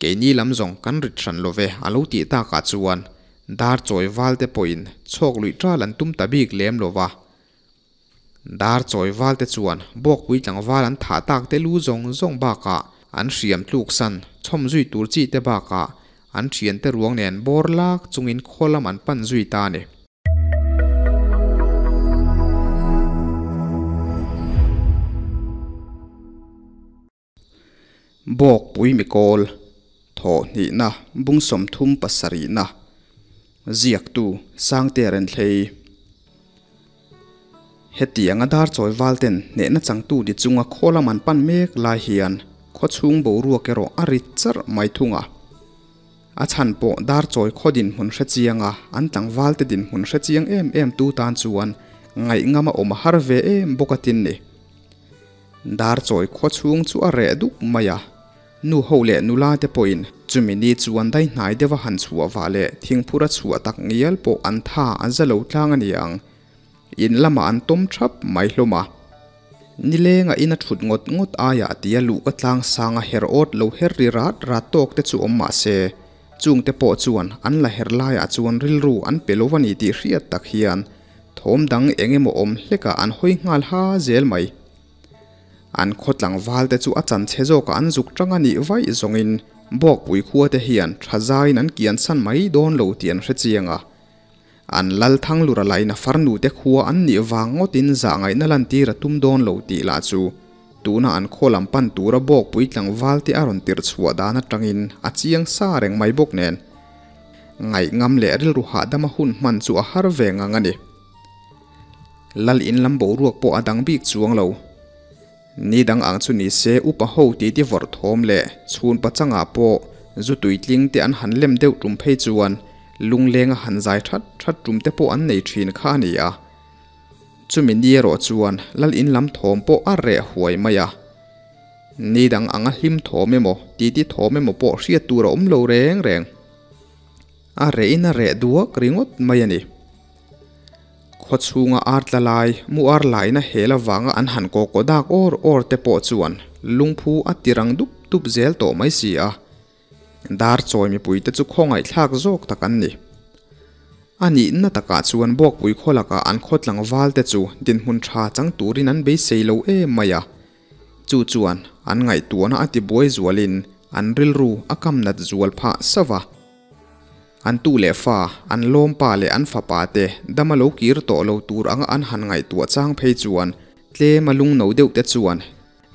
Keini lam zawng kan rit hran lo ve a lo tih takah chuan dar chawi val te pawhin chhawk luih ṭal an tum ta bik lem lo va. Dar chawi val te chuan bawkpui tlangval an thah tak te lu zawng zawng bakah an hriam tluk san chhawm zui tur chi te bakah an thiante ruang nen bawr lak chungin khaw lam an pan zui ta a ni. Bawkpui mikawl thawhhnihna bung 37na ziaktu Sangte Renthlei. Hetianga dar chawi val ten hnehna changtu ni chunga khaw lam an pan mek lai hian khawchhung boruak erawh a rit charh mai thung a. A chhan pawh dar chawi khaw dinhmun hre chianga an tlangval te dinhmun hre chiang em em tu tan chuan ngaihngam a awm a har ve em bawk a tin ni. Dar chawi khaw chhung chu a reh dup mai a, nu ho leh nula te pawhin chumi ni chuan dai hnai deuha han chhuah vah leh thingphura chhuah tak ngial pawh an tha a za lo tlang a ni ang. In lamah an tawm thap mai hlawm a. Nilenga ina thut ngawt ngawt aiah tia luh ka tlang sanga her awt lo her ri rat rat tawk te chu awm mah se, chungte pawh chuan an la her laiah chuan rilru an pe lo a ni tih hriat tak hian thawm dang eng emaw awm hlekah an hawi nghal ha zel mai. An khaw tlangval te chu a chan chhe zawkah an zuk tang a nih vaih zawngin Bawkpui khua te hian tha zaiin an kian san mai dawn lo tih an hre chiang a. An lal Thanglura laina farnu te khua an nih vang ngawtin zah ngaihna lantir a tum dawn lo tih lah chu tuna an khaw lam pan tura Bawkpui tlangval te a rawn tirh chhuah dan atangin a chiang sa reng mai bawk nen ngaihngam leh rilru hahdama hun hman chu a har ve ngang a ni. Lal in lam boruak pawh a dang bik chuang lo. Ni dang ang chu ni se upa ho titi vawrh thawm leh chhun pachangah pawh zu tuitling te an han lem deuh tum phei chuan lunglenga han zai that that tum te pawh an nei thin kha a ni a. Chumi ni erawh chuan lal in lam thawm pawh a reh huai mai a. Ni dang anga hlim thawm emaw titi thawm emaw pawh hriat tur a awm lo reng reng. A reh in a reh duak ringawt mai a ni. Khaw chhunga ar tla lai, mu ar laina hel avanga an han kaw kaw dak awr awr te pawh chuan lungphu a ti rang dup dup zel tawh mai si a. Dar chawi mipui te chu khawngaihthlak zawk tak an ni. A nihna takah chuan Bawkpui khaw lakah an khaw tlangval te chu dinhmun tha chang turin an beisei lo em mai a. Chu chuan an ngaihtuahna a tibuai zualin an rilru a kam nat zual phah sauh a. An tu leh fa, an lawmpa leh an fapa te dama lo kir tawh lo tur anga an han ngaihtuah chang phei chuan tlema lungno deuh te chuan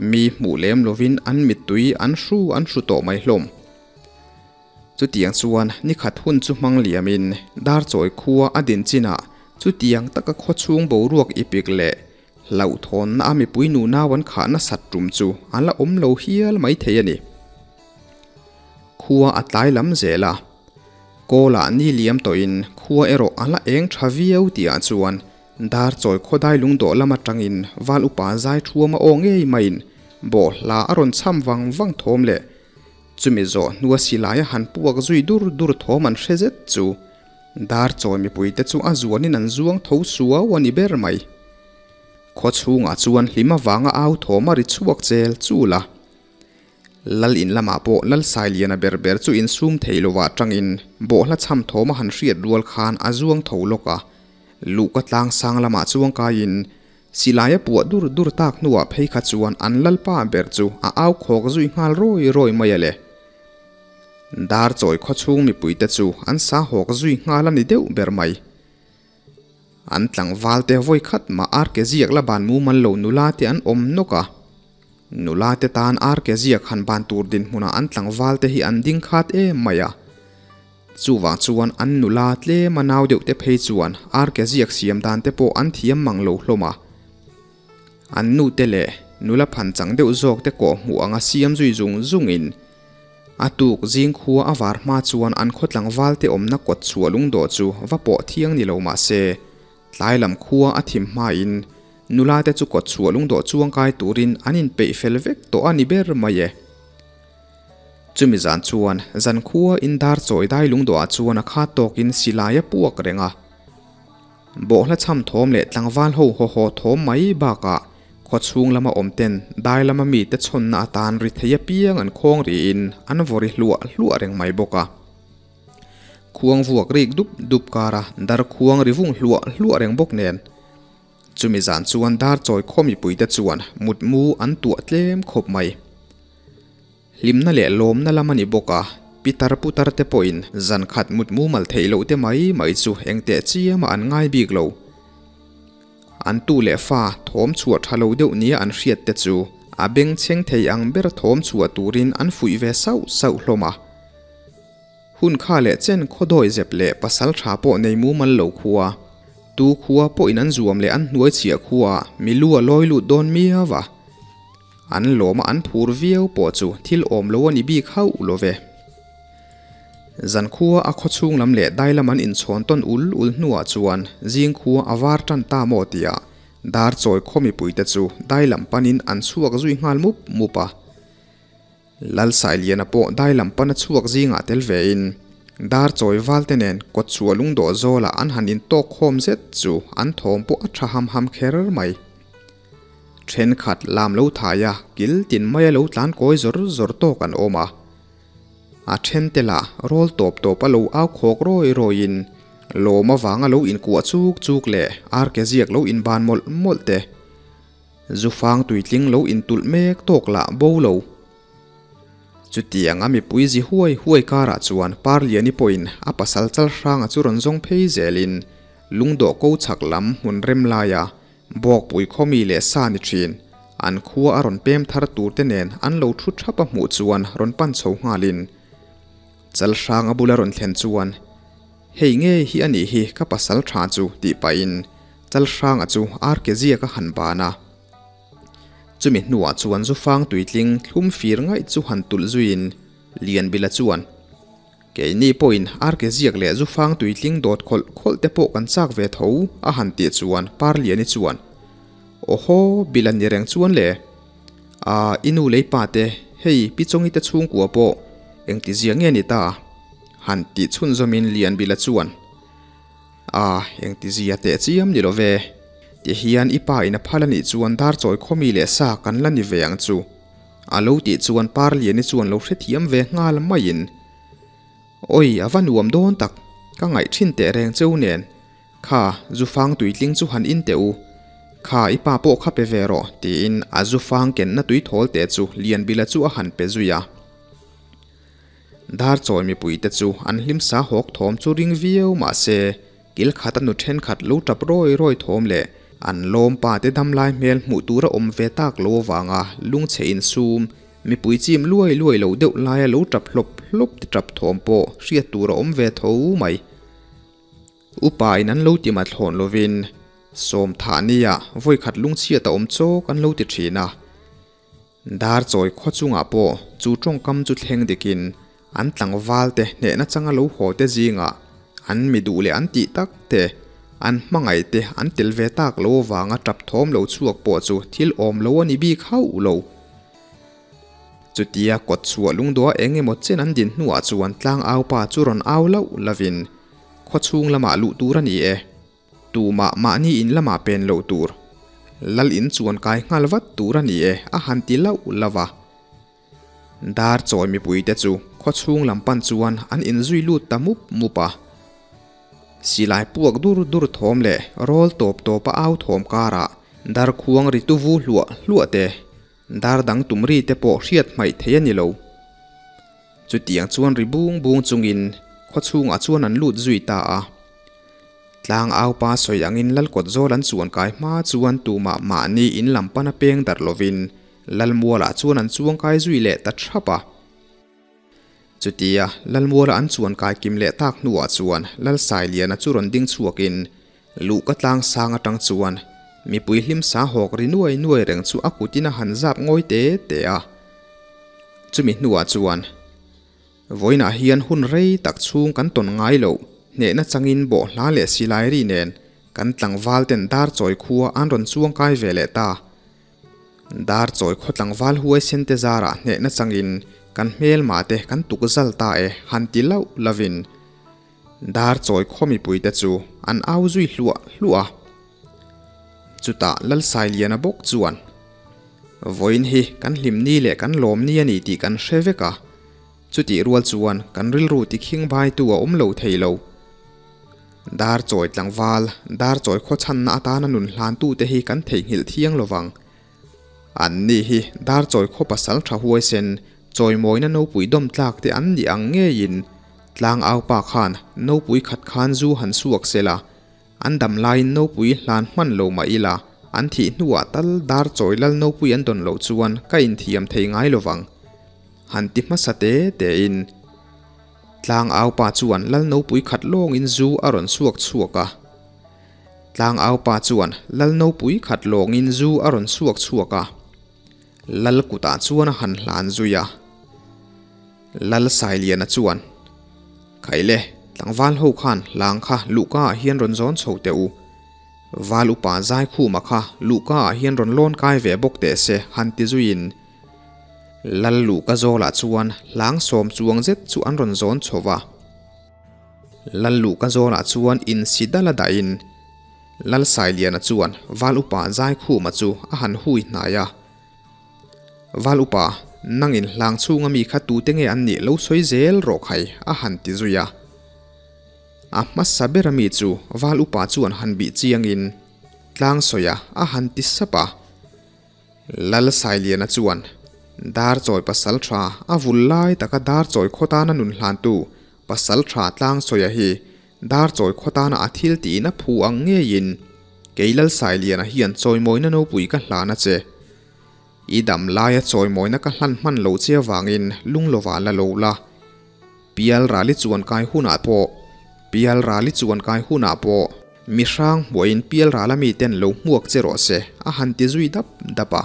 mi hmuh lem lovin an mittui an hru an hru tawh mai hlawm. Chutiang chuan nikhat hun chu hmang liamin Darchawi khua a din chinah chutiang taka khawchhung boruak ipik leh hlauhthawnna a mipui nunau an khah nasat tum chu a la awm lo hial mai thei a ni. Khua a tlai lam zel a, Kawlah ni liam tawhin khua erawh a la eng tha viau tihah chuan dar chawi khawdai lungdawh lam atangin val upa zai thuam a aw ngei maiin bawhhla a rawn cham vang vang thawm leh chumi zawh hnua silai a han puak zui dur dur thawm an hre zet chu dar chawi mipuite chu a zuanin an zuang tho suau a ni ber mai. Khaw chhungah chuan hlim avanga au thawm a ri chhuak chel chul a. Lal in lamah pawh Lal Sailiana ber ber chu insum thei lovah tangin bawhhla chham thawm a han hriat rual khan a zuang tho lawk a. Luhka tlang sang lamah chuang kaiin silai a puah dur dur tak hnuah phei kha chuan an Lalpa ber chu a au khawk zui nghal rawi rawi mai a le. Dar chawi khawchhung mipuite chu an sa hawk zui nghal a ni deuh ber mai. An tlangval te vawi khat mah ar ke ziak la ban mumal lo nula te an awm nawk a. Nula te tan ar ke ziak han ban tur dinhmunah an tlangval te hi an ding khat em mai a. Chuvang chuan an nula tlema nau deuh te phei chuan ar ke ziak siam dan te pawh an thiam mang lo hlawm a. An nu te leh nula phan chang deuh zawk te kawh hmuh anga siam zui zung zungin A tuk zing khua a var hma chuan an khaw tlangval te awmna kawt chhuah lungdawh chu va pawh thiang ni lo mah se, tlai lam khua a thim hmain nula te chu kawt chhuah lungdawh chuangkai turin an inpeih fel vek tawh a ni ber mai e. Chumi zan chuan zan khua in dar chawi dai lungdawhah chuan a khat tawkin silai a puak reng a. Bawhhla chham thawm leh tlangval ho haw haw thawm mai bakah Khawchhung lama awm ten dai lama mite chhawnna atan ri thei apiang an khawng riin an vaw ri hluah hluah reng mai bawk a. Khuang vuak rik dup dup kara dar khuang ri vung hluah hluah reng bawk nen. Chumi zan chuan dar chawi khaw mipuite chuan mutmu an tuah tlem khawp mai. Hlimna leh lawmna lam a ni bawk a, pitar putar te pawhin zan khat mutmu mal theih loh te mai mai chu engteh chiama an ngai bik lo. An tu leh fa thawm chhuah tha lo deuh nia an hriat te chu a bengchheng thei ang ber thawm chhuah turin an fuih ve sauh sauh hlawm a. Hun kha leh chen khawdawi zep leh pasal tha pawh nei mumal lo khua, tu khua pawhin an zuam leh an hnuai chhiah khuaah milu a lawi lut dawn miau a. An lawma an phur viau pawh chu thil awm lo a ni bik hauh lo ve. Zan khua a khaw chhung lam leh dai lam an inchhawn tawn ul ul hnuah chuan zing khua a var tan ta maw tia dar chawi khaw mipuite chu dai lam panin an chhuak zui nghal mup mup a. Lalsailiana pawh dai lam pana chhuak zingah tel vein dar chawi valte nen kawt chhuah lungdawh zawlah an han intawk khawm zet chu an thawm pawh a tha ham ham kher mai. Thenkhat lam lo thai a, kil tin maia lo tlan kawi zawr zawr tawk an awm a. A thente lah rawl tawp tawp a lo au khawk rawi rawiin lawm avanga lo inkuah chuk chuk leh arke ziak lo inban mawlh mawlh te. Zufang tuitling lo intulh mek tawk lah bo lo. Chutianga mipui zi huai huai karah chuan Parliani pawhin a pasal chal hranga chu rawn zawng phei zelin lungdawh ko chhak lam hmun rem laia Bawkpui khawmi leh sa ni thin. An khua a rawn pem thar tur te nen an lo thu thap a hmuh chuan rawn pan chho nghalin Chalhrang a bula rawn thlen chuan Hei ngei hi a nih hi ka pasal tha chu tih pahin Chalhranga chu ar ke ziak a han ban a. Chumi hnuah chuan Zufang tuitling thlum fir ngaih chu han tulh zuiin Lianbila chuan Keini pawhin arke ziak leh zufang tuitling dawt khawlh khawlh te pawh kan chak ve tho, a han tih chuan Parliani chuan, Awhaw, Bila ni reng chuan le. A, i nu lei pa te, hei Pi Chawngi te chhungkua pawh engti zia nge ni ta? han tih chhunzawmin Lian Bila chuan, A, engti zia teh chiam ni lo ve. Ti hian i pa in a phal a nih chuan dar chawi khawmi leh sa kan la ni ve ang chu. A lo tih chuan Parliani chuan lo hrethiam ve nghal maiin, Awi, a va nuam dawn tak, ka ngaih thin teh reng cheu nen, kha zufang tuitling chu han in teh u, kha i pa pawh kha pe ve rawh, tiin a zufang kenna tui thawl teh chu Lianbila chu a han pe zui a. Darchawi mipuite chu an hlim sa hawk thawm chu ring viau mah se, kil khat a nu thenkhat lo tap rawi rawi thawm leh an lawm pa te damlai hmel hmuh tur a awm ve tak lo avanga lungchhe insum, mipui chim luai luai lo deuh laia lo tap hlawp hlawp ti tap thawm pawh hriat tur a awm ve tho mai. Upa in an lo ti mathlawn lovin Sawmthah nia vawikhat lungchhiat a awm chawk an lo ti thin a. Dar chawi khaw chungah pawh chu tawngkam chu thleng dikin an tlangval te hnehna changa lo haw te zingah an mi duh leh an tih tak te, an hmangaih te an tel ve tak lo avanga tap thawm lo chhuak pawh chu thil awm lo a ni bik hauh lo. Chutia kawt chhuah lungdawha eng emaw chen an din hnuah chuan tlangau pa chu rawn au lauh lovin khaw chhung lamah luh tur a ni e. Tumah mahni in lamah pen loh tur. Lal in chuan kai nghal vat tur a ni e, a han ti lauh lauh a. Dar chawi mipuite chu khaw chhung lam pan chuan an inzui lut ta mup mup a. Silai puak dur dur thawm leh rawl tawp tawp a au thawm karah dar khuang ri tuvu hluah hluah te, dar dang tum ri te pawh hriat hmaih thei a ni lo. Chutiang chuan ri bung bung chungin khaw chhungah chuan an lut zui ta a. Tlang aupa sawi angin Lalkawt zawl an chuan kai hma chuan tumah mahni in lam pana peng darh lovin Lalmualah chuan an chuang kai zui leh ta thap a. Chutia Lalmuala an chuan kai kim leh tak hnuah chuan Lalsailiana chu rawn ding chhuakin luhka tlang sang atang chuan mipui hlim sa hawk ri nuai nuai reng chu a kutin a han zap ngawi te te a. Chumi hnuah chuan Vawiinah hian hun rei tak chhung kan tawn ngai loh, hnehna changin bawhhla leh silai ri nen kan tlangval ten dar chawi khua an rawn chuang kai ve leh ta. Dar chawi khaw tlangval huaisen te zarah hnehna changin kan hmelma te kan tuk zal ta e han ti lauh lovin dar chawi khaw mipui te chu an au zui hluah hluah a. Chutah Lalsailiana bawk chuan. Vawiin hi kan hlimni leh kan lawmni a ni tih kan hre vek a, chutih rual chuan kan rilru tikhing baitu a awm lo thei lo. Dar chawi tlangval, dar chawi khawchhanna atana nun hlantute hi kan theihnghilh thiang lo vang. An ni hi dar chawi khaw pasal tha huaisen, chawimawina nopui dawm tlak te an nih ang ngeiin tlang aupa khan nopui khat khan zu han suak sela, an dam laiin nopui hlan hman lo mah ila an thih hnuah tal dar chawi lal nopui an dawn loh chuan ka inthiam thei ngai lo vang. Han ti hmasa te tein. Tlang aupa chuan lal nopui khat lawngin zu a rawn suak chhuak a. Tlang aupa chuan lal nopui khat lawngin zu a rawn suak chhuak a. Lal kutah chuan a han hlan zui a. Lal Sailiana chuan, Khaile, tlangval ho khan hlang kha luhka ah hian rawn zawn chho teh u. Val upa Zaikhuma kha luhka ah hian rawn lawn kai ve bawk teh se han ti zuiin Lal luhka zawlah chuan hlang sawm chuang zet chu an rawn zawn chho va. Lal luhka zawlah chuan insi dal a dahin Lal Sailiana chuan Val Upa Zaikhuma chu a han hui hnai a. Val Upa, nangin hlang chhunga mi kha tute nge an nih lo sawi zel rawh khai a han ti zui a. A hmasa bera mi chu Val Upa chuan han bih chiangin tlang sawia a han ti sap a. Lal Sailiana chuan dar chawi pasal tha a vul lai taka dar chawi khaw tana nun hlantu pasal tha tlang sawia hi dar chawi khaw tana a thil tiin a phu ang ngeiin kei Lal Sailiana hian chawimawina nopui ka hlan a che. I dam laia chawimawina ka hlan hman lo che avangin lunglovah la lo la. Pial rali chuan kai hunah pawh Pial rali chuan kai hunah pawh mi hrang hmuahin pial rala miten lo hmuak che rawh se a han ti zui dap dap a.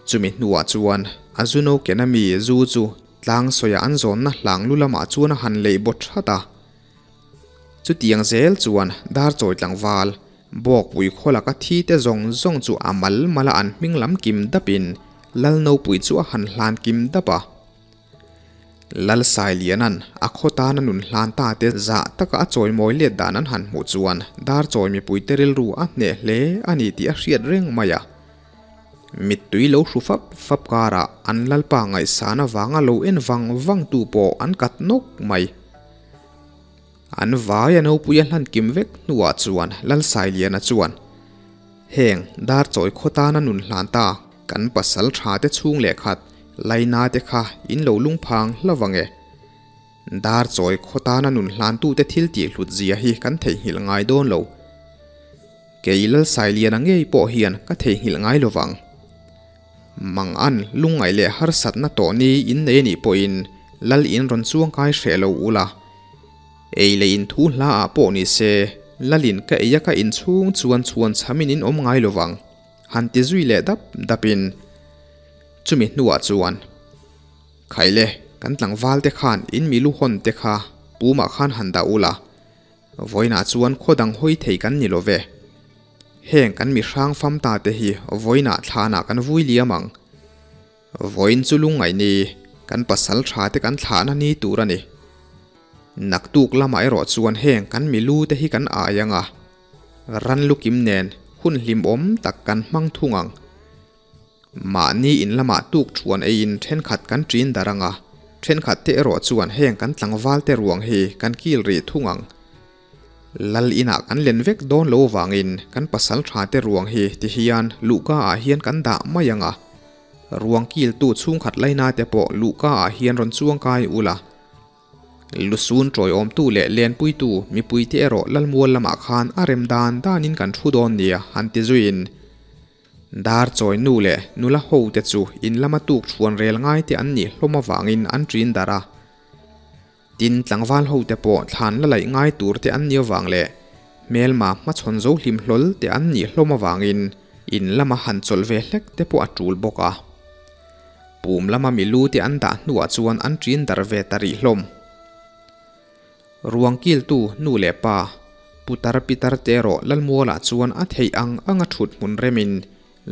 Chumi hnuah chuan a zu no ken ami zu chu tlang sawia an zawnna hlang lu lamah chuan a han leih bawt that a. Chutiang zel chuan dar chawi tlangval Bawkpui khaw laka thi te zawng zawng chu a mal mala an hming lam kim dapin Lal Nopui chu a han hlan kim dap a. Lal Sailiana'n a khaw tana nun hlan ta te zah taka a chawimawi let dan an han hmuh chuan dar chawi mipuite rilru a hneh hle a ni tih a hriat reng mai a. Mittui lo hru fap fap karah an Lalpa ngaihsan avanga lo en vang vang tu pawh an kat nawk mai. An vai a nopui a hlan kim vek hnuah chuan Lal Sailiana chuan, Heng dar chawi khaw tana nun hlan ta kan pasal tha te chhung leh khat Laina te kha in lo lungphang hla vang e. Dar chawi khaw tana nun hlantu te thil tih hlut zia hi kan theihnghilh ngai dawn lo. Kei Lal Sailiana ngei pawh hian ka theihnghilh ngai lo vang. Mang an lungngaih leh harsatna tawh ni in nei anih pawhin Lal in rawn chuangkai hreh lo ula. Ei leh in thu hla ah pawh ni se, Lalin ka ei a ka inchhung chuan chhuan chhamin in awm ngai lo vang. Han ti zui leh dap dapin chumi hnuah chuan Khaile kan tlangval te khan in mi lu hawn te kha pumah khan han dah ula, vawiinah chuan khaw dang hawi thei kan ni lo ve. Heng kan mi hrang fam ta te hi vawiinah thlanah kan vui liam ang. Vawiin chu lungngaih ni, kan pasal tha te kan thlahna ni tur a ni. Naktuk lamah erawh chuan heng kan mi lu te hi kan ai ang a. Ran lukim nen hun hlimawm tak kan hmang thung ang. Mahni in lamah tuk thuan eiin thenkhat kan ṭin darh ang a, thenkhat te erawh chuan heng kan tlangval te ruang hi kan kil rih thung ang. Lal inah kan len vek dawn lo vangin kan pasal tha te ruang hi ti hian luhka ah hian kan dah mai ang a. Ruang kiltu chhungkhat laina te pawh luhka ah hian rawn chuangkai ula. Lusun tawiawmtu leh lenpuitu mipuite erawh Lalmual lamah khan a rem dan danin kan thu dawn nia han ti zuiin dar chawi nu leh nula hote chu in lama tuk chhuan rel ngaite an nih hlawm avangin an ṭin darh a. Tin, tlangval hote pawh thlan la laih ngai turte an nih avang leh hmelma hmachhawn zo hlim hlawl te an nih hlawm avangin in lama han chawlh ve hlek te pawh a ṭul bawk a. Pum lama milu te an dah hnuah chuan an ṭin darh ve ta rih hlawm. Ruang kiltu nu leh pa, Putar pitar te erawh Lalmualah chuan a theih ang anga ṭhut hmun remin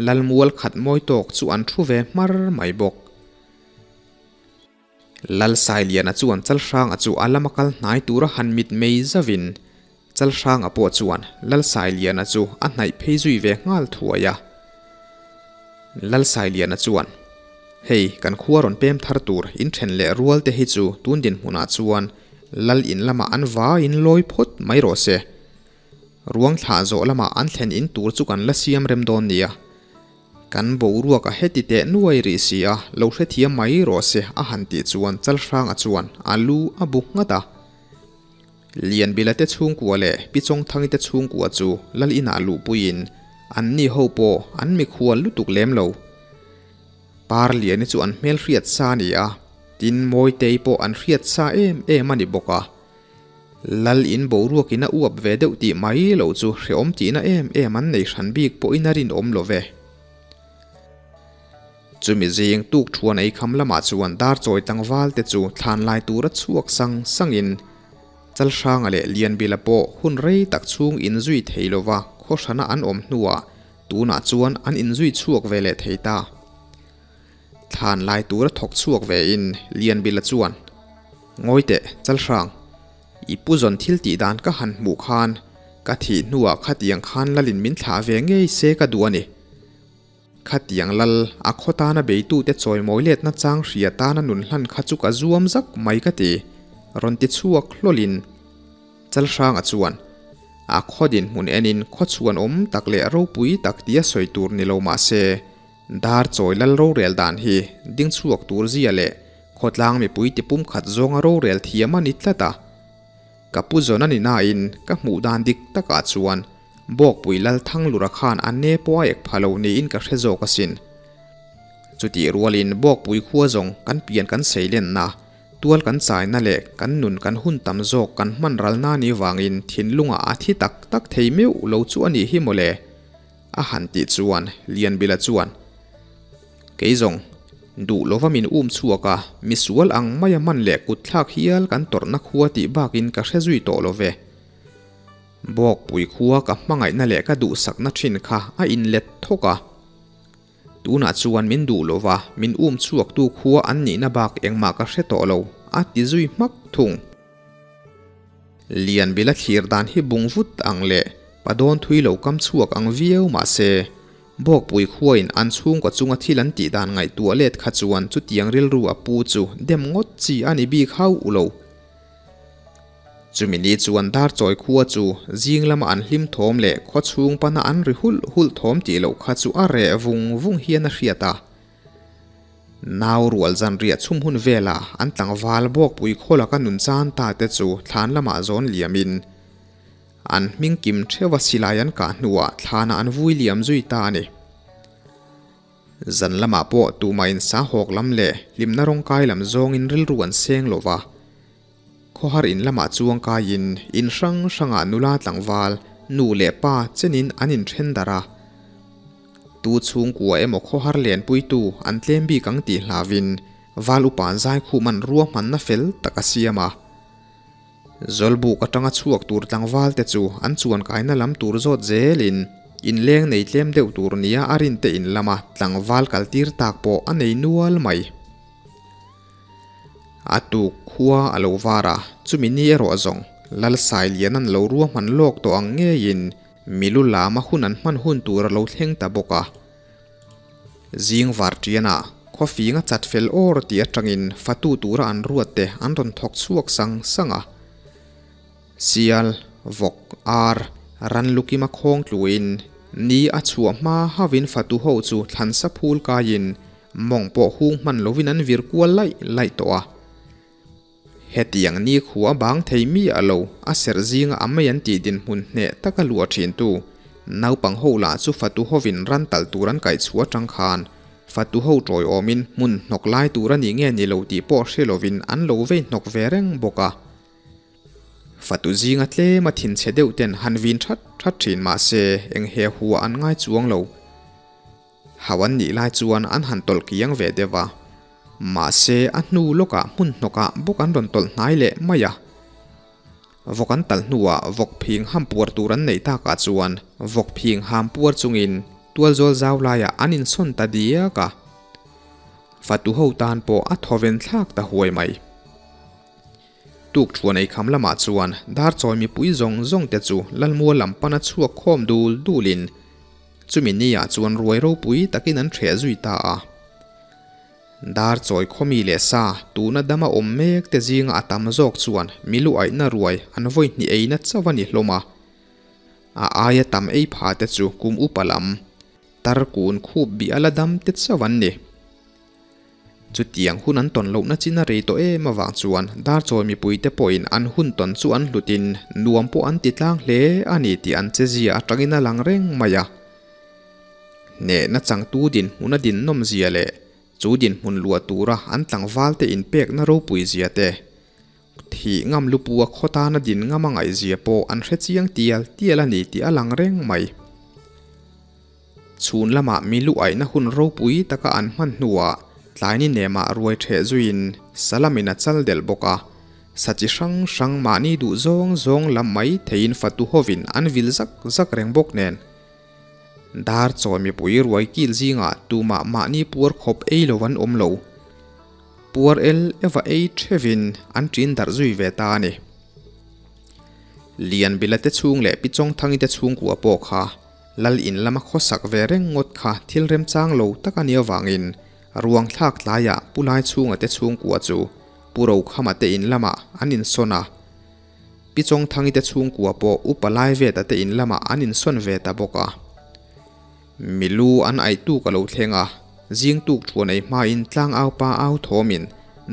Lalmual khat mawi tawk chu an ṭhu ve hmar mai bawk. Lal Sailiana chuan Chalhranga chu a lama kal hnai tura han mit mei zauvin Chalhranga pawh chuan Lal Sailiana chu a hnaih phei zui ve nghal thuai a. Lalsailiana chuan, Hei, kan khua rawn pem thar tur inthen leh rual te hi chu tun dinhmunah chuan Lal in lamah an vaiin lawi phawt mai rawh se. Ruang thlah zawh lamah an thlen in tur chu kan la siam rem dawn nia. Kan boruak a heti teh nuai rih si a, lo hrethiam mai rawh se a han tih chuan Chalhranga chuan a lu a bu nghat a. Lianbila te chhungkua leh Pi Chawngthangi te chhungkua chu Lal inah luhpuiin an ni ho pawh an mikhual lutuk lem lo. Parliani chu an hmel hriat sa a ni a, tin Mawitei pawh an hriat sa em em a ni bawk a. Lal in boruakin a uap ve deuh tih mai lo chu hreawm tihna em em an nei hran bik pawhin a rinawm lo ve. Chumi zing tuk thuan ei kham lamah chuan Darchawi tlangval te chu thlan lai tura chhuak sang sangin Chalhranga leh Lianbila pawh hun rei tak chhung inzui thei lova khawhrana an awm hnuah tunah chuan an inzui chhuak ve leh thei ta. Thlan lai tura thawk chhuak ve in Lianbila chuan, Ngawi teh, Chalhrang, i pu zawn thil tih dan ka han hmuh khan ka thih hnuah khatiang khan lalin min thlah ve ngei se ka duh a ni. Khatiang lal, a khaw tana beitute chawimawi letna chang hria tana nun hlan kha chu ka zuam zak mai ka ti, rawn ti chhuak hlawlin Chalhranga chuan a khaw dinhmun enin khaw chhuan awm tak leh ropui tak tia sawi tur ni lo mah se, dar chawi lal rorel dan hi ding chhuak tur zia leh khawtlang mipui ti pumkhat zawnga rorel thiam a ni tlat a. Ka pu zawn a ni nain ka hmuh dan dik takah chuan Bawkpui lal Thanglura khan a ne pawh a ek pha lo niin ka hre zawk asin. Chutih rualin Bawkpui khua zawng kan pian kan seilenna, tual kan chaina leh kan nun kan hun tam zawk kan hman ralna ni vangin thinlungah a thi tak tak thei meuh lo chu a nih hi mawle. A han tih chuan Lianbila chuan, Kei zawng, duh lova min um chhuak a, misual ang maia man leh kutthlak hial kan tawrhna khua tih bakin ka hre zui tawh lo ve. Bawkpui khua ka hmangaihna leh ka duhsakna thin kha a inlet thawk a. Tunah chuan min duh lova min um chhuaktu khua an nihna bak engmah ka hre tawh lo, a ti zui hmak thung. Lianbila thlir dan hi bung vut ang leh padawn thui lo kam chhuak ang viau mah se, Bawkpui khuain an chhungkaw chunga thil an tih dan ngaihtuah let kha chuan chutiang rilru a pu chu dem ngawt chi a ni bik hauh lo. Chumi ni chuan Darchawi khua chu zing lama an hlim thawm leh khaw chhung pana an ri hulh hulh thawm tih loh kha chu a reh vung vung hian a hriat a. Nau rual zan riah chhum hun vela an tlangval Bawkpui khaw laka nun chan ta te chu thlan lamah zawn liamin an hming kim theuha silai an kah hnuah thlanah an vui liam zui ta a ni. Zan lamah pawh tumah in sa hawk lam leh hlimna rawngkai lam zawngin rilru an seng lo va. Khawhar in lamah chuang kaiin in hrang hrangah nula tlangval, nu leh pa chenin an inthen darh a. Tu chhungkua emaw khawhar lenpuitu an tlem bik ang tih hlauhin val upa zaikhum an ruahmanna fel tak a siam a. Zawlbuk atanga chhuak tur tlangval te chu an chuan kaina lam tur zawt zelin inleng nei tlem deuh tur nia a rinte in lama tlangval kaltir tak pawh a nei nual mai. A tuk khua a lo var a, chumi ni erawh zawng Lalsailian an lo ruahman lawk tawh ang ngeiin milu lama hun an hman hun tur a lo thleng ta bawk a. Zing var ṭianah khawfing a chat fel awr tih aṭangin fatu tura an ruat te an rawn thawk chhuak sang sang a. Sial, vawk, ar, ran lukima khawng tluin ni a chhuah hma hauhin fatu ho chu thlansa phul kaiin mawng pawh hung hman lovin an vir kual laih laih tawh a. Hetiang ni khua bang thei mi a lo, a serh zinga a mei an tih dinhmun hneh taka luah thintu naupang ho lah chu fatu hovin ran talh tur an kaih chhuah atang khan fatu ho tawiawmin hmun hnawk lai tur a nih nge ni lo tih pawh hre lovin an lo vei hnawk ve reng bawk a. Fatu zinga tlema thinchhe deuh ten han vin that that thin mah se eng he hua an ngai chuang lo. Hau an nih lai chuan an han tawlh kiang ve deuh a, mahse a hnu lawkah hmun hnawkah bawk an rawn tawlh hnai leh mai a. Vawk an talh hnuah vawk phing ham puar tur an neih takah chuan vawk phing ham puar chungin tualzawl zau laiah an insawn ta diak a. Fatu ho tan pawh a thawven thlak ta huai mai. Tuk thuan ei kham lamah chuan Darchawi mipui zawng zawng te chu Lalmual lam pana chhuak khawm dul dulin. Chumi niah chuan ruai ropui takin an ṭheh zui ta a. Dar chawi khawmi leh sa tuna dama awm mek te zinga a tam zawk chuan milu aihna ruai an vawi hnih eina chauh a ni hlawm a. A aia tam ei pha te chu kum upa lam tar kun khup bih a la dam te chauh an ni. Chutiang hun an tawn lohna chin a rei tawh em avang chuan Darchawi mipuite pawhin an hun tawn chu an hlutin nuam pawh an ti tlang hle a ni tih an chezia atangin a lang reng mai a. Hnehna changtu dinhmun a dinnawm zia leh chu dinhmun luah tura an tlangvalte inpekna ropui zia te, thih ngam lupua khaw tana din ngam a ngaihzia pawh an hre chiang tial tial a ni tih a lang reng mai. Chhun lamah mi lu aihna hun ropui taka an hman hnuah tlaini nemah ruai ṭheh zuiin Salamin a chal delh bawk a, sa chi hrang hrang mahni duh zawng zawng lam mai theiin fatu hovin an vil zak zak reng bawk nen. Dar chawi mipui ruai kil zingah tumah mahni puar khawp ei lo an awm lo. Puar el eva ei ṭhevin an ṭin darh zui ve ta a ni. Lianbila te chhung leh Pichawngthangi te chhungkua pawh kha Lal in lama khawsak ve reng ngawt kha thil remchang lo tak a nih avangin ruang thlak tlaiah Pu Laichhunga te chhungkua chu Pu Rokhama te in lamah an insawn a. Pi Chawngthangi te chhungkua pawh Upa Laiveta te in lamah an insawn ve ta bawk a. Milu an aih tuk a lo thleng a, zing tuk thuan ei hmain tlangau pa au thawmin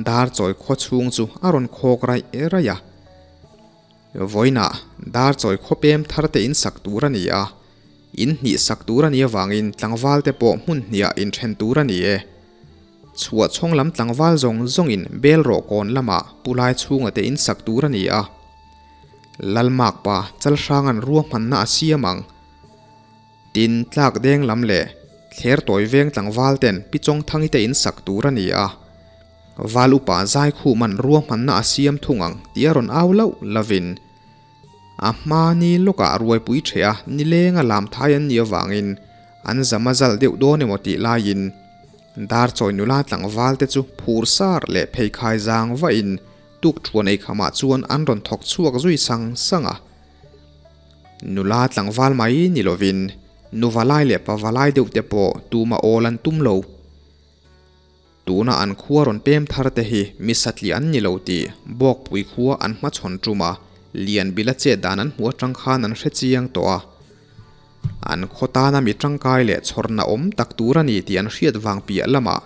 dar chawi khaw chhung chu a rawn khawk raih raih a. Vawiinah dar chawi khawpem thar te in sak tur a ni a, in hnih sak tur a nih avangin tlangval te pawh hmun hniah inthen tur a ni e. Chhuah chhawng lam tlangval zawng zawngin bel rawh kawn lamah pu lai chhunga te in sak tur a ni a. Lalmak pa Chalhranga'n ruahmanna a siam ang. Tin, tlak deng lam leh thler tawi veng tlangval ten Pi Chawngthangi te in sak tur a ni a. Val upa Zaikhuman ruahmanna a siam thung ang tih a rawn au lauh lovin a hma ni lawkah ruaipui ṭheh a nilenga lam thai an nih avangin an zam a zal deuh dawn emaw tih laiin Darchawi nula tlangval te chu phur sar leh pheikhai zang vahin tukṭhuan eikhamah chuan an rawn thawk chhuak zui sang sang a. Nula tlangval mai ni lovin nuvalai leh pavalai deuh te pawh tumah awl an tum lo. Tuna an khua rawn pem thar te hi mi satliah an ni lo tih Bawkpui khua an hmachhawn tum a, Lianbila chet dan an hmuh atang khan an hre chiang tawh a. An khaw tana mi tangkai leh chhawrna awm tak tur a ni tih an hriat vang piah lamah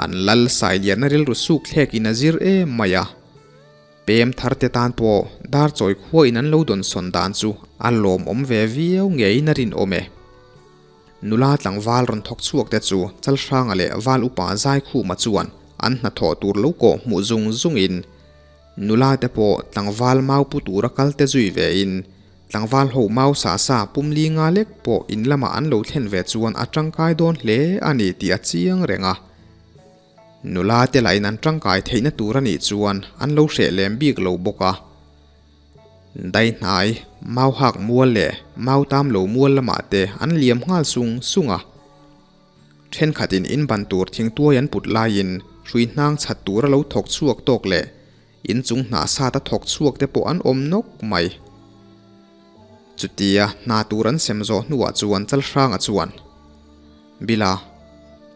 an lal Sailiana rilru suk thlekin a zir em mai a. Pem thar te tan pawh Darchawi khua in an lo dawnsawn dan chu a lawmawm ve viau ngeiin a rinawm e. Nula tlangval rawn thawk chhuak te chu Chalhranga leh Val Upa Zaikhuma chuan an hnathawh tur lo kawh hmuh zung zungin nula te pawh tlangval mau pu tura kal te zui vein tlangval ho mau sa sa pum li nga lek pawh in lamah an lo thlen ve chuan a tangkai dawn hle a ni tih a chiang reng a. Nula te lahin an tangkai theihna tur a nih chuan an lo hreh lem bik lo bawk a. Daihnai, Mauhak mual leh Mautam lo mual lamah te an liam nghal sung sung a. Thenkhatin in ban tur thingtuai an put laiin hrui hnang chhat tura lo thawk chhuak tawk leh inchung hnah sat a thawk chhuak te pawh an awm nawk mai. Chutia hna tur an sem zawh hnuah chuan Chalhranga chuan, Bila,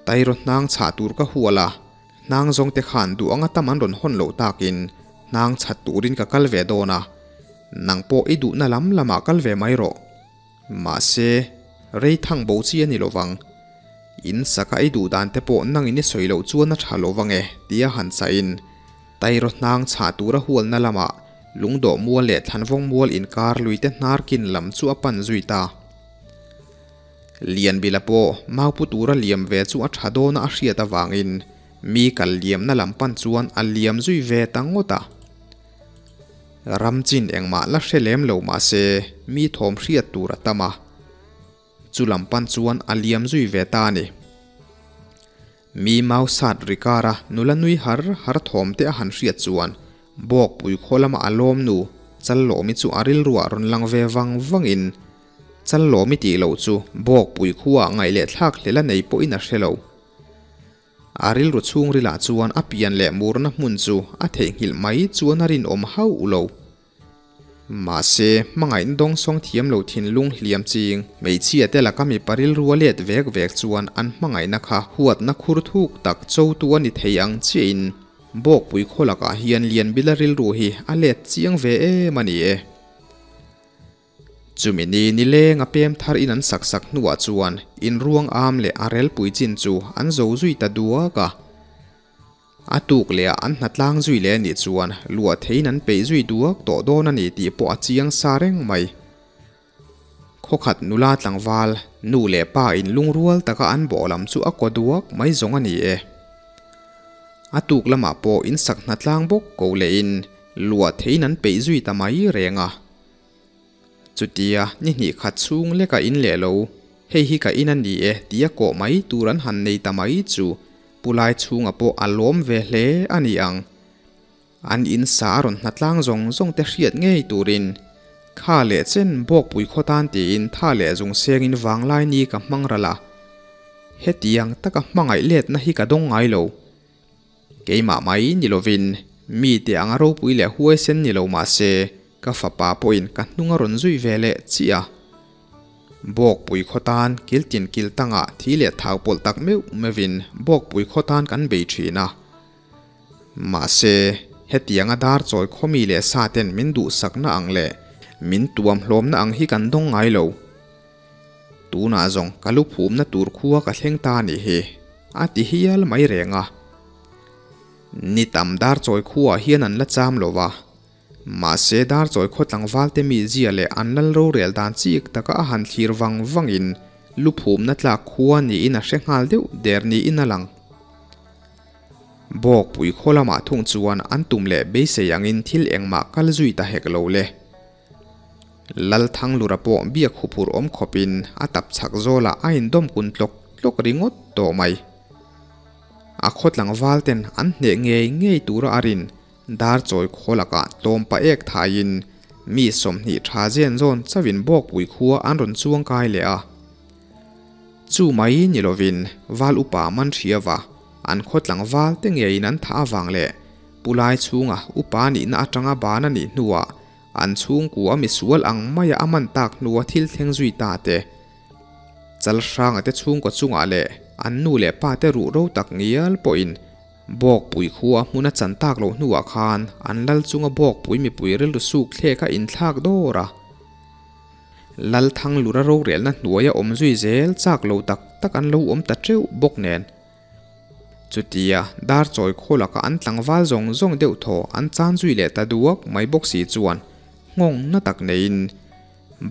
Tairaw hnang chhah tur ka hual a, Hnang zawng te khan duh anga tam an rawn hawn loh takin hnang chhat turin ka kal ve dawn a, nang pawh i duhna lam lamah kal ve mai rawh. Mahse, rei thang bo chi a ni lovang. In saka i duh dan te pawh nangin i sawi loh chuan a tha lovang e, tia han chahin Tairaw hnang chhah tura hualna lamah lungdawh mual leh thlanvawng mual inkar luite hnar kin lam chu a pan zui ta. Lianbila pawh maupu tura liam ve chu a tha dawna a hriat avangin mi kal liamna lam pan chuan a liam zui ve ta ngawt a. Ram chin engmah la hre lem lo mah se mi thawm hriat tur a tam a, chu lam pan chuan a liam zui ve ta a ni. Mi mau sat ri kara nula nui har har thawm te a han hriat chuan Bawkpui khaw lama a lawm nu Challawmi chu a rilruah rawn lang ve vang vangin Challawmi tih loh chu Bawkpui khuaah ngaih leh thlak hlel a nei pawhin a hre lo. A rilru chhungrilah chuan a pian leh murna hmun chu a theihnghilh mai chuan a rinawm hauh lo. Mahse, hmangaihna dawngsawng thiam lo thinlung hliam ching hmeichhia te laka mipa rilru a let vek vek chuan an hmangaihna kha huatna khur thuk tak chotu a ni thei ang chiahin Bawkpui khaw lakah hian Lianbila rilru hi a let chiang ve em a ni e. Chumi ni nileng a pem thar in an sak sak hnuah chuan inruang am leh a relpui chin chu an zo zui ta duak a. A tuk leh ah an hnatlang zui leh anih chuan luah theiin an peih zui duak tawh dawn a ni tih pawh a chiang sa reng mai. Khawkhat nula tlangval, nu leh pa in lungrual taka an bawh lam chu a kaw duak mai zawng a ni e. A tuk lamah pawh in sak hnatlang bawk ko leh in luah theiin an peih zui ta mai reng a. Chutia ni hnih khat chhung leka in leh lo, hei hi ka in a ni e tia kawh mai tur an han nei ta mai chu Pu Lai chhunga pawh a lawm ve hle a ni ang. An in sa a rawn hnatlang zawng zawng te hriat ngei turin kha leh chen Bawkpui khaw tan tiin tha leh zung sengin vanglai ni ka hmang ral a. Hetiang taka hmangaih letna hi ka dawng ngai lo. Keimah mai ni lovin mite anga ropui leh huaisen ni lo mah se ka fapa pawhin ka hnung a rawn zui ve leh chiah a. Bawkpui khaw tan kil tin kil tangah thi leh thau pawlh tak meuh meuhin Bawkpui khaw tan kan bei thin a. Mahse, hetianga dar chawi khawmi leh sa ten min duhsakna ang leh min tuam hlawmna ang hi kan dawng ngai lo. Tunah zawng ka lu phumna tur khua ka thleng ta nih hi, a ti hial mai reng a. Ni tam dar chawi khuaah hian an la cham lo va. Mahse, dar chawi khaw tlangval te mizia leh an lal rorel dan chik taka a han thlir vang vangin lu phumna tlak khua niin a hre nghal deuh der niin a lang. Bawkpui khaw lamah thung chuan an tum leh beisei angin thil engmah kal zui ta hek lo le. Lalthanglura pawh biak huphurh awm khawpin a tap chhak zawlah a indawm kun tlawk tlawk ringawt tawh mai. A khaw tlangval ten an hneh ngei ngei tura a rin dar chawi khaw lakah tlawm pa ek thaiin mi 20 tha zen zawn chauhin Bawkpui khua an rawn chuang kai leh a. Chu mai ni lovin val upa man hriava an khaw tlangval te ngeiin an thah avang leh Pu Lai chhunga upa nihna atanga ban a nih hnuah An chhungkua misual ang maia a man tak hnua thil thleng zui ta te, chal hranga te chhungkaw chungah leh an nu leh pa te ruh ro tak ngial pawhin Bawkpui khua hmun a chan tak loh hnuah khan an lal chunga Bawkpui mipui rilru suk thlek a inthlak dawr a. Lal Thanglura rorelna hnuaia awm zui zel chak lo tak tak an lo awm ta teuh bawk nen. Chutia dar chawi khaw laka an tlangval zawng zawng deuh thaw an chan zui leh ta duak mai bawk si chuan nghawng na tak neiin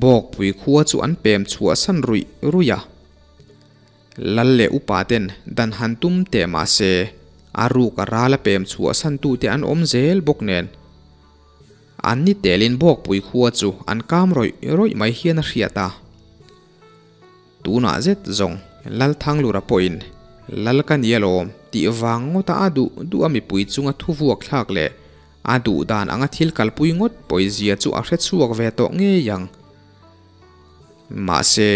Bawkpui khua chu an pem chhuah san ruih ruih a. Lal leh upa ten dan han tum teh mah se a ruk a ral a pem chhuah san tute an awm zel bawk nen an ni telin Bawkpui khua chu an kam rawih rawih mai hian a hriat a. Tunah zet zawng Lalthanglura pawhin Lal ka ni alawm tih vang ngawta a duh duh a mipui chunga thu vuak thlak leh a duh dan anga thil kalpui ngawt pawizia chu a hre chhuak ve tawh ngei ang. Mahse,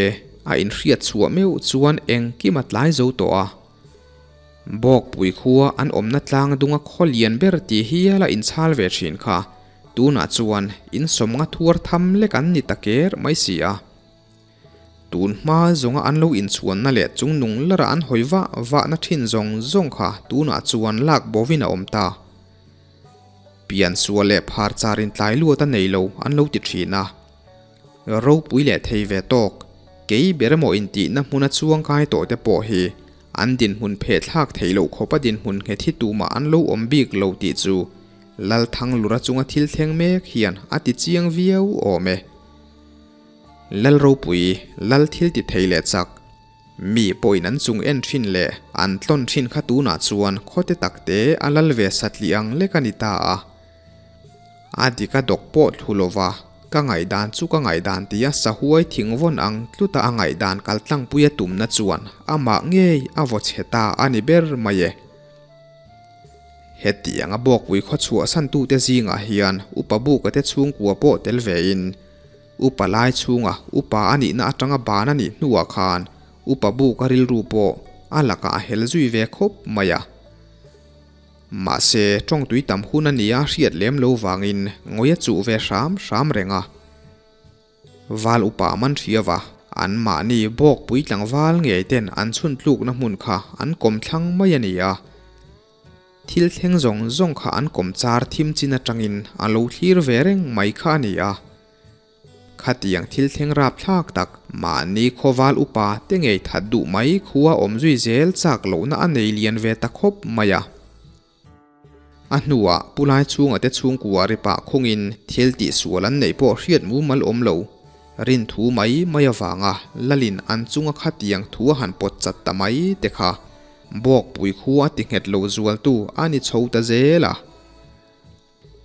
a inhriat chhuah meuh chuan engkim a tlai zo tawh a. Bawkpui khua an awmna tlang dunga khaw lian ber tih hial a inchhal ve thin kha tunah chuan insawmnga thuar tham lek an ni ta ker mai si a. Tun hma zawnga an lo inchhuanna leh chungnung lara an hawi vah vahna thin zawng zawng kha tunah chuan lak bovin a awm ta. Piansual leh phar charin tlai luat a nei lo an lo ti thin a. Ropui leh thei ve tawk, kei ber emaw intihna hmuna chuang kai tawh te pawh hi an dinhmun pheh thlak theih loh khawpa dinhmun nghet hi tumah an lo awm bik lo tih chu Lalthanglura chunga thil thleng mek hian a ti chiang viau awm e. Lal ropui, lal thil ti thei leh chak. Mi pawhin an chung en thin leh an tlawn thin kha tunah chuan khawte takte a lal ve satli ang lek a ni ta a. A dik a dawk pawh thlu lova, ka ngaihdan chu ka ngaihdan tia sahuai thingvawn ang tluta a ngaihdan kaltlangpui a tumna chuan amah ngei a vaw chhe ta a ni ber mai e. Hetianga Bawkpui khaw chhuahsantute zingah hian Upa Buka te chhungkua pawh tel vein Upa lai chhunga upa a nihna atanga ban a nih hnuah khan Upa Buka rilru pawh a lakah a hel zui ve khawp mai a. Mahse, tawng tui tam hun a nia hriat lem lo vangin ngawi a chuh ve hram hram reng a. Val upa man hria va, an mahni bawk pui tlangval ngei ten an chhun tlukna hmun kha an kawm thlang mai a ni a. Thil thleng zawng zawng kha an kawm char thim chin atangin a lo thlir ve reng mai kha a ni a. Khatiang thil thleng rapthlak tak mahni khawval upa te ngei that duh mai khua awm zui zel chak lohna a nei lian ve ta khawp mai a. A hnuah Pu Laichhunga te chhungkua ri pah khungin thil tihsual an neih pawh hriat mumal awm lo. Rin thu mai mai avanga Lalin an chunga khatiang thu a han pawt chat ta mai te kha Bawkpui khua ti nghet lo zualtu a ni chho ta zel a.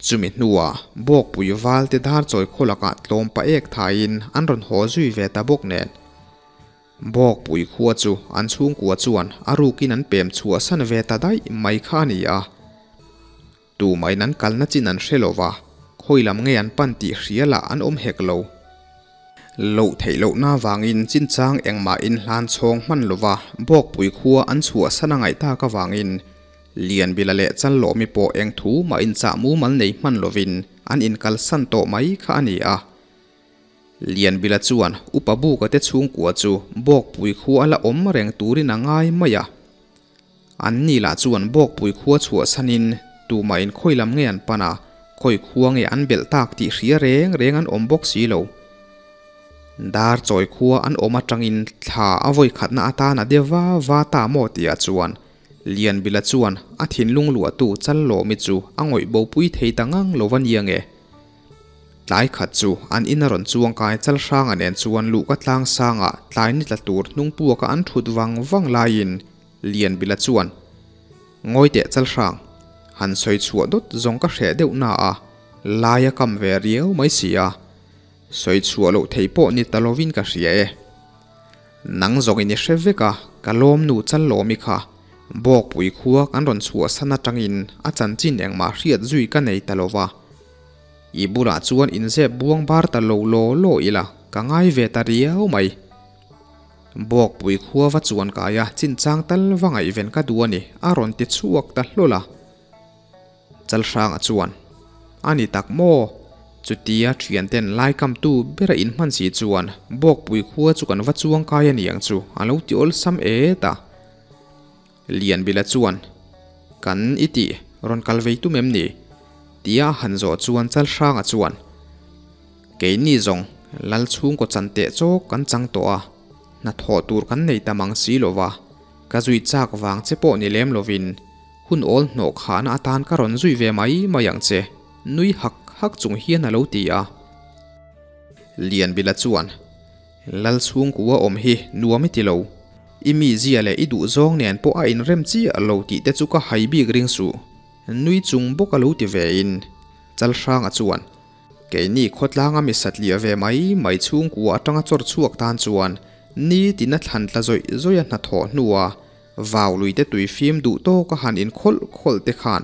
Chumi hnuah Bawkpui valte dar chawi khaw lakah tlawm pa ek thaiin an rawn haw zui ve ta bawk nen. Bawkpui khua chu an chhungkua chuan a rukin an pem chhuahsan ve ta daih mai kha a ni a. Tumahin an kalna chin an hre lova, khawi lam nge an pan tih hria lah an awm hek lo. Loh theih lohna avangin chinchang engmah inhlan chhawng hman lova Bawkpui khua an chhuahsan a ngaih tak avangin Lianbila leh Chalawmi pawh eng thu mah inchah mumal nei hman lovin an inkalsan tawh mai kha a ni a. Lianbila chuan Upa Buka te chhungkua chu Bawkpui khua la awm reng turin a ngai mai a. An ni lah chuan Bawkpui khua chhuahsanin tumah in khawi lam nge an pan a, khawi khua nge an belh tak tih hria reng reng an awm bawk si lo. Dar chawi khua an awm atangin thla a vawi khatna atan a de va va ta maw tihah chuan Lianbila chuan a thinlung luahtu Chalawmi chu a ngawih bopui thei ta ngang lo va nia nge. Tlai khat chu an in a rawn chuang kai Chalhranga nen chuan luhka tlang sangah tlai ni tla tur hnung puaka an thut vang vang laiin Lianbila chuan, Ngawi teh Chalhrang, han sawi chhuah dawt zawng ka hreh deuh na a, lai a kam ve riau mai si a, sawi chhuah loh thei pawh ni ta lovin ka hria e. Nang zawngin i hre vek a, ka lawmnu Chalawmi kha Bawkpui khua kan rawn chhuahsan atangin a chanchin engmah hriat zui ka nei ta lo va. I bulah chuan inzep buang bar ta lo law law ila ka ngai ve ta riau mai. Bawkpui khua va chuan kai a chinchang tal va ngaihven ka duh a ni, a rawn ti chhuak ta hlawl a. Chalhranga chuan, A ni tak maw? Chutia thianten laikamtu bera inhman si chuan Bawkpui khua chu kan va chuang kai a ni ang chu, a lo ti awlsam et a. Lianbila chuan, Kan i tih, rawn kal vei tum em ni? Tia a han zawh chuan Chalhranga chuan, Keini zawng Lal chhungkaw chan teh chawk kan chang tawh a, hnathawh tur kan nei ta mang si lo va, ka zui chak vang che pawh ni lem lovin, Hun awl hnawh khahna atan ka rawn zui ve mai mai ang che, nui hak hak chung hian a lo ti a. Lianbila chuan, Lal chhungkua awm hi nuam i ti lo. I mizia leh i duhzawng nen pawh a inrem chiah lo tih te chu ka hai bik ring suh, nui chung bawk a lo ti ve in. Chalhranga chuan, Keini khawtlanga mi satliah ve mai mai chhungkua atanga chawr chhuak tan chuan nitin a thlan tla zawih zawih a hnathawh hnua Vau lui te tui fim duh tawk a han in khawlh khawlh te khan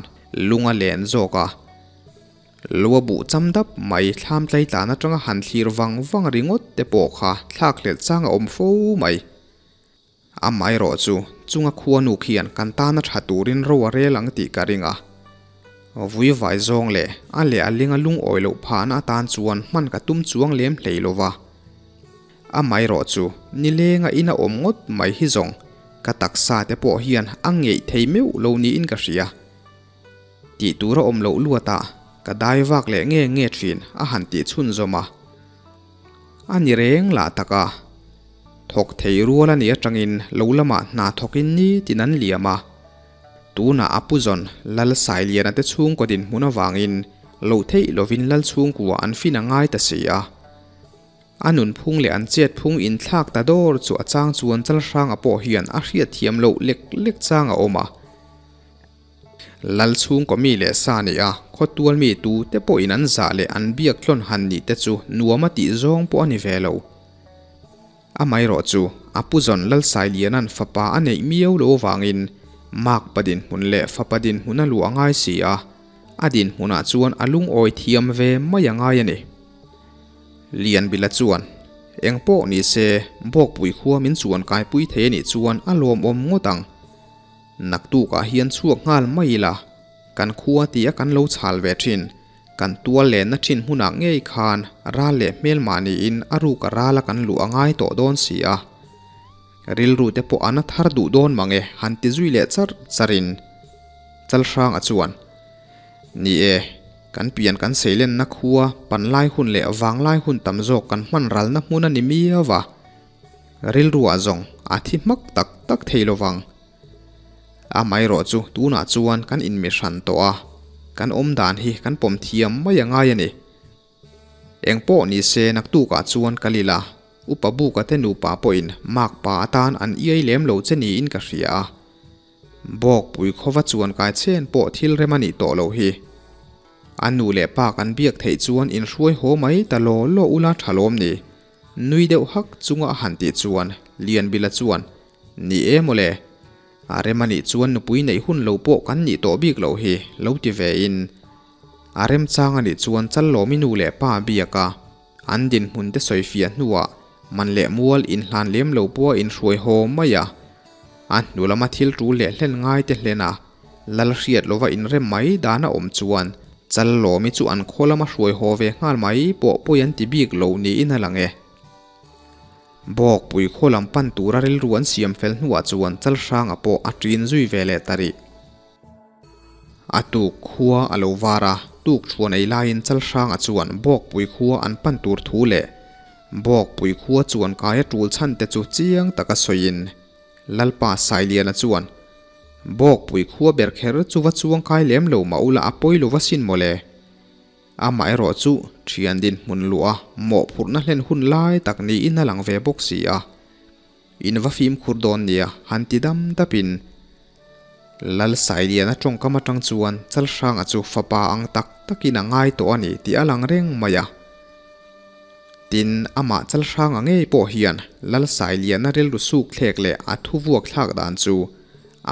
lung a len zawk a. Lo a buh cham dap mai thlam tlai tlan atanga han thlir vang vang ringawt te pawh kha thlak hlelh chang a awm fo mai. Amaherawh chu chunga khuanu khian kan tana tha turin ro a rel ang tih ka ring a. Vui vai zawng leh a leh a ling a lungawi loh phahna atan chuan hman ka tum chuang lem hlei lo va. Amaherawh chu nilenga in a awm ngawt mai hi zawng ka taksa te pawh hian a ngeih thei meuh lo niin ka hria. Tih tur a awm loh luatah ka dai vak leh nge nge thin a han tih chhunzawm a. A ni reng lah tak a. Thawk thei rual a nih atangin lo lamah hna thawkin nitin an liam a. Tunah a puzawn Lal Sailiana te chhungkaw dinhmun avangin loh theih lovin Lal chhungkua an fin a ngai ta si a. A nunphung leh an chetphung inthlak ta dawr chu a chang chuan Chalhranga pawh hian a hriatthiam loh lek lek chang a awm a. Lal chhungkaw mi leh sa nih a, khawtual mi tu te pawhin an zah leh an biak tlawn han nih te chu nuam a tih zawng pawh a ni ve lo. Amaherawh chu a puzawn Lalsailiana'n fapa a neih miau lo avangin Makpa dinhmun leh fapa dinhmun a luah a ngai si a, a dinhmunah chuan a lungawi thiam ve mai a ngai a ni. Lianbila chuan, Eng pawh ni se, Bawkpui khua min chuan kaipui thei a nih chuan a lawmawm ngawt ang. Naktukah hian chhuak nghal mai ila. Kan khua tia kan lo chhal ve thin, kan tual lenna thin hmunah ngei khan ral leh hmelmah niin a ruk a rala kan luh a ngai tawh dawn si a. Rilru te pawh a na thar duh dawn mang e han ti zui leh char charin Chalhranga chuan, Ni e, kan pian kan seilenna khua panlai hun leh vanglai hun tam zawk kan hman ralna hmun a ni miau va, rilruah zawng a thi hmak tak tak thei lovang. Amaherawh chu tunah chuan kan inmi hran tawh a, kan awm dan hi kan pawm thiam mai a ngai a ni. Eng pawh ni se naktukah chuan ka lil a, Upa Buka te nupa pawhin makpa atan an iai lem lo che niin ka hria a. Bawkpui khawva chuan kai chen pawh thil rem a nih tawh loh hi. A nu leh pa kan biak theih chuan inhruai haw mai ta law law ula tha lawm ni. Nui deuh hak chunga a han tih chuan Lianbila chuan, Ni e mawle. A rem a nih chuan nupui neih hun lo pawh kan nih tawh bik loh hi, lo ti ve in. A remchang a nih chuan Challawmi nu leh pa biak a, an dinhmun te sawi fiah hnuah man leh mual inhlan lem lo pawh a inhruai haw mai a. A hnu lama thil tul leh hlen ngai te hlen a, lal hriat lova inrem mai dan a awm chuan Challawmi chu an khaw lama hruai haw ve nghal mai pawh pawi an ti bik lo niin a lang e. Bawkpui khaw lam pan tura rilru an siam fel hnuah chuan Chalhranga pawh a ṭin zui ve leh ta rih. A tuk khua a lo var a, tuk chhuan ei laiin Chalhranga chuan Bawkpui khua an pan tur thu leh Bawkpui khua chuan kai a ṭul chhan te chu chiang taka sawiin Lalpa Sailiana chuan Bawkpui khua ber kher chu va chuang kai lem lo mah ula a pawi lo va sin mawle. Amaherawh chu thian dinhmun luh a mawhphurhna hlen hun lai tak niin a lang ve bawk si a. In va fimkhur dawn nia han ti dam dapin Lal Sailiana tawngkam atang chuan Chalhranga chu fapa ang tak takin a ngai tawh a ni tih a lang reng mai a. Tin, amah Chalhranga ngei pawh hian Lal Sailiana rilru suk thlek leh a thu vuak thlak dan chu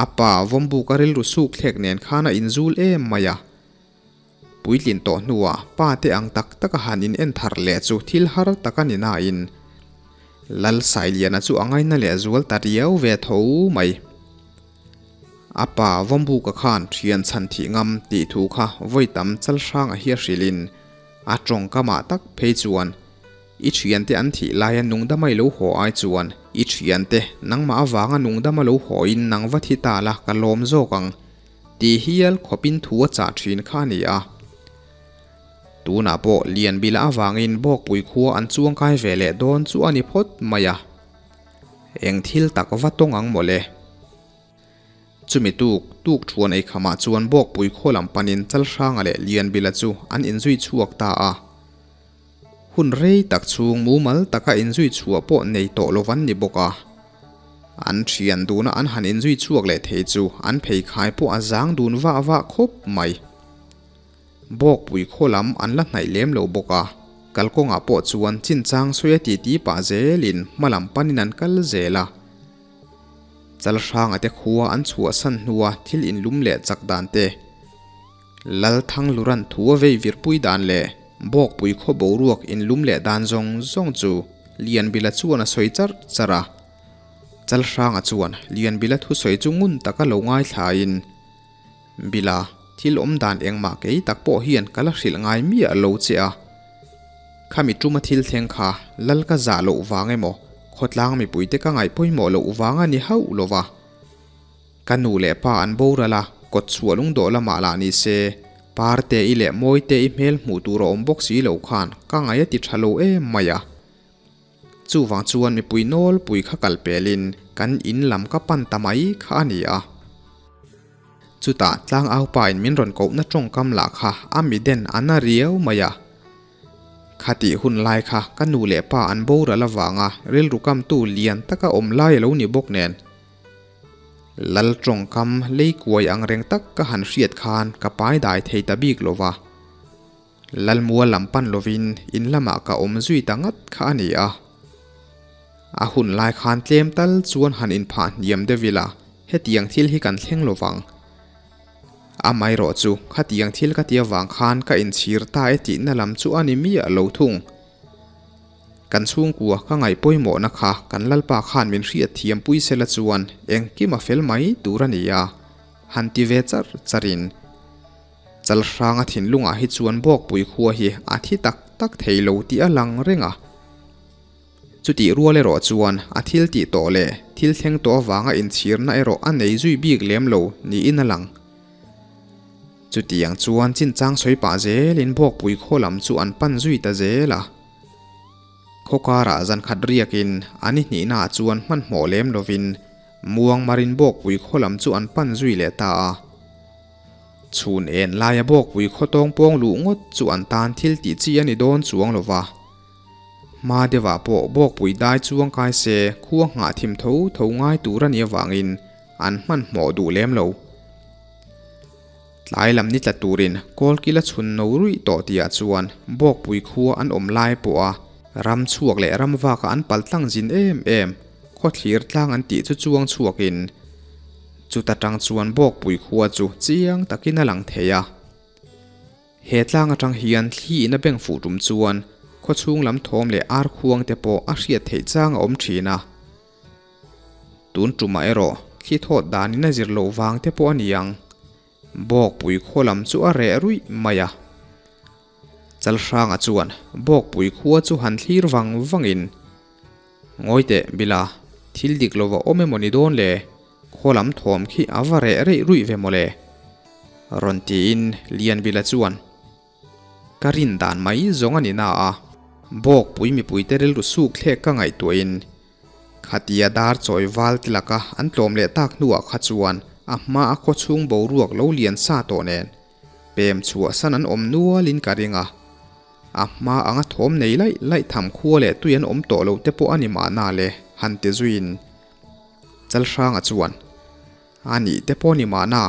a pa Vawmbuka rilru suk thlek nen khan a inzul em mai a. Puitlin tawh hnuah pa te ang tak taka han in en thar leh chu thil har tak a ni nain Lal Sailiana chu a ngaina leh zual ta riau ve tho mai. A pa Vawmbuka khan thian chhan thih ngam tih thu kha vawi tam Chalhranga hi a hrilhin a tawngkamah tak phei chuan i thiante an thih laia nungdama i lo haw ai chuan i thiante nangmah avanga nungdama lo hawin nang va thi ta la ka lawm zawk ang Ti hial khawpin thu a chah thin kha a ni a. Tunah pawh Lianbila avangin Bawkpui khua an chuangkai ve leh dawn chu a ni phawt mai a. Eng thil tak va tawng ang mawle. Chumi tuk tuk thuan ei khamah chuan Bawkpui khua lam panin Chalhranga leh Lianbila chu an inzui chhuak ta a. Hun rei tak chhung mumal taka inzui chhuah pawh nei tawh lo van ni bawk a. An thian duna an han inzui chhuak leh thei chu an pheikhai pawh a zang dun vah vah khawp mai. Bawkpui khaw lam an la hnaih lem lo bawk a, kalkawngah pawh chuan chinchang sawi a titi pah zelin hma lam panin an kal zel a. Chalhranga te khua an chhuahsan hnua thil inlum leh chak dan te, Lalthangluran thu a vei virpui dan leh Bawkpui khaw boruak inlum leh dan zawng zawng chu Lianbila chuan a sawi char char a. Chalhranga chuan Lianbila thusawi chu ngun taka lo ngaithlain, Bila, thil awm dan engmah kei tak pawh hian ka la hrilh ngai miah lo che a. Khami tuma thil thleng kha lal ka zah loh vang emaw, khawtlang mipuite ka ngaih pawimawh loh vang a ni hauh lo va. Ka nu leh pa an boral a, kawt chhuah lungdawh lamah lah ni se, Parte i leh Mawite i hmel hmuh tur a awm bawk si lo khan ka ngaih a ti tha lo em mai a. Chuvang chuan mipui nawlpui kha kal pelin kan in lam ka pan ta mai kha a ni a. Chutah tlangaupa in min rawn kohna tawngkam lah kha a mi den a na riau mai a. Khatih hun lai kha ka nu leh pa an boral avanga rilru kamtu lian taka awm lai a lo ni bawk nen. Lal tawngkam lei kuai ang reng tak ka han hriat khan ka pai dai thei ta bik lo va. Lalmual lam pan lovin in lamah ka awm zui ta ngat kha a ni a. A hun lai khan tlem tal chuan han inphah hniam deuh ila hetiang thil hi kan thleng lo vang. Amaherawh chu khatiang thil ka ti avang khan ka inchhir ta e tihna lam chu a ni miah lo thung. Kan chhungkua ka ngaih pawimawhna kha kan Lalpa khan min hriat thiam pui sela chuan engkim a fel mai tur a ni a, han ti ve char charin. Chalhranga thinlungah hi chuan Bawkpui khua hi a thi tak tak thei lo tih a lang reng a. Chutih rual erawh chuan a thil tih tawh leh thil thleng tawh avanga inchhirna erawh a nei zui bik lem lo niin a lang. Chutiang chuan chinchang sawi pah zelin Bawkpui khaw lam chu an pan zui ta zel a. Khaw karah zan khat riakin an i hnihnaah chuan hmanhmawh lem lovin Muang marin Bawkpui khaw lam chu an pan zui leh ta a. Chhun en laia Bawkpui khaw tawng pawng luh ngawt chu an tan thil tih chi a ni dawn chuang lo va. Hma deuhah pawh Bawkpui dai chuang kai se khua nghah thim tho tho ngai tur a nih avangin an hmanhmawh duh lem lo. Tlai lam ni tla turin Kawlkila chhun no ruih tawh tihah chuan Bawkpui khua an awm lai pawha ram chhuak leh ram vaka an pal tlang zin em em khawthlir tlang an tih chu chuang chhuakin chuta tang chuan Bawkpui khua chu chiang takin a lang thei a. He tlang atang hian thli in a beng fuh tum chuan khawchhung lam thawm leh ar khuang te pawh a hriat theih chang a awm thin a. Tun tumah erawh thli thawt danin a zir loh vang te pawh a ni ang. Bawkpui khaw lam chu a reh ruih mai a. Chalhranga chuan Bawkpui khua chu han thlir vang vangin, Ngawi teh Bila, thil dik lo va awm emaw ni dawn le? Khaw lam thawm khi a va reh reih ruih ve maw le? Rawn tiin Lianbila chuan, Ka rin dan mai zawng a ni na a, Bawkpui mipuite rilru suk thlek ka ngaihtuahin khatia dar chawi val te laka an tlawm leh tak hnuah kha chuan a hma a khawchhung boruak lo lian sa tawh nen pem chhuahsan an awm nualin ka ring a. A hma anga thawm nei laih laih tham khua leh tui an awm tawh lo te pawh a ni mahna le, han ti zuiin Chalhranga chuan a nih te pawh ni mahna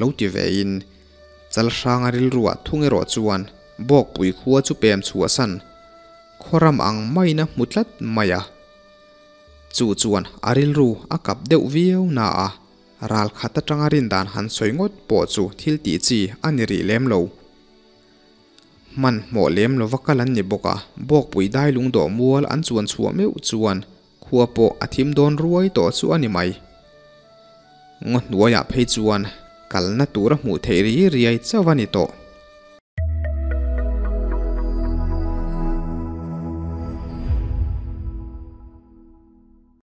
lo ti vein Chalhranga rilruah thung erawh chuan Bawkpui khua chu pem chhuahsan khawram ang maiin a hmu tlat mai a. Chu chuan a rilru a kap deuh viau na a. Ral khat atanga rindan han sawi ngawt pawh chu thil tih chi a ni rih lem lo. Hmanhmawh lem lova kal an ni bawk a, Bawkpui dai lungdawh mual an chuan chhuah meuh chuan khua pawh a thim dawn ruai tawh chu a ni mai. Ngaw hnuaiah phei chuan kalna tura hmuh theih ri riai chauh a ni tawh.